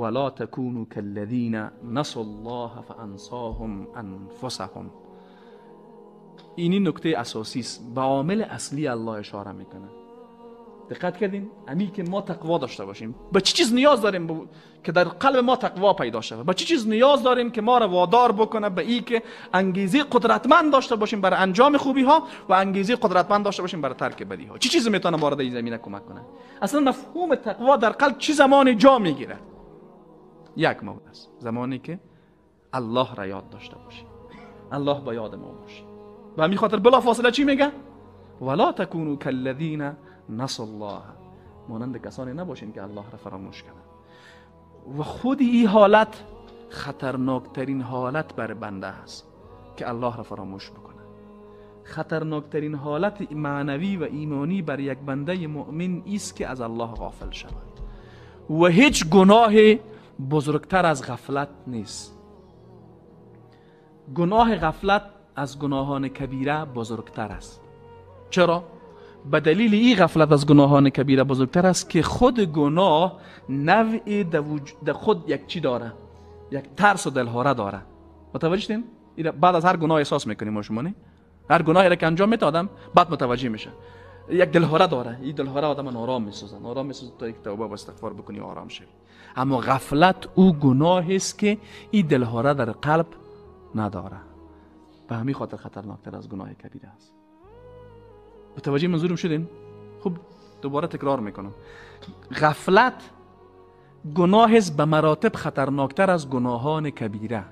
ولا تكونوا كالذین نسوا الله فانساهم انفسهم. اینی نکته اساسی است، به عامل اصلی الله اشاره میکنه. دقت کردین؟ امی که ما تقوا داشته باشیم. به چه چیز نیاز داریم که در قلب ما تقوا پیدا شود؟ به چه چیز نیاز داریم که ما را وادار بکنه به ای که انگیزه قدرتمند داشته باشیم برای انجام خوبی ها و انگیزه قدرتمند داشته باشیم برای ترک بدی ها؟ چه چیز میتونه ما را در این زمینه کمک کنه؟ اصلا مفهوم تقوا در قلب چه زمانی جا میگیره؟ یک مورد است، زمانی که الله را یاد داشته باشیم، الله با یاد ما باشه. و همین خاطر بلا فاصله چی میگه؟ ولا تکونوا کالذین نسوا الله، مانند کسانی نباشین که الله را فراموش کردن. و خود این حالت خطرناکترین حالت بر بنده است که الله را فراموش بکنه. خطرناکترین حالت معنوی و ایمانی بر یک بنده مؤمن است که از الله غافل شود. و هیچ گناه بزرگتر از غفلت نیست. گناه غفلت از گناهان کبیره بزرگتر است. چرا؟ به دلیل این غفلت از گناهان کبیره بزرگتر است که خود گناه نوع در خود یک چی داره، یک ترس و دلهوره داره. متوجه شدین؟ بعد از هر گناه احساس میکنیم ما شما، نه؟ هر گناهی را که انجام میده آدم بعد متوجه میشه، یک دلهوره داره. این دلهوره آدم نارام میسازه، نارام میسازه تا یک توبه و استغفار بکنی و آرام شوی. اما غفلت او گناه است که این دلهوره در قلب نداره. به همین خاطر خطرناکتر از گناه کبیره است. متوجه منظورم شدین؟ خب دوباره تکرار میکنم، غفلت گناه است به مراتب خطرناکتر از گناهان کبیره.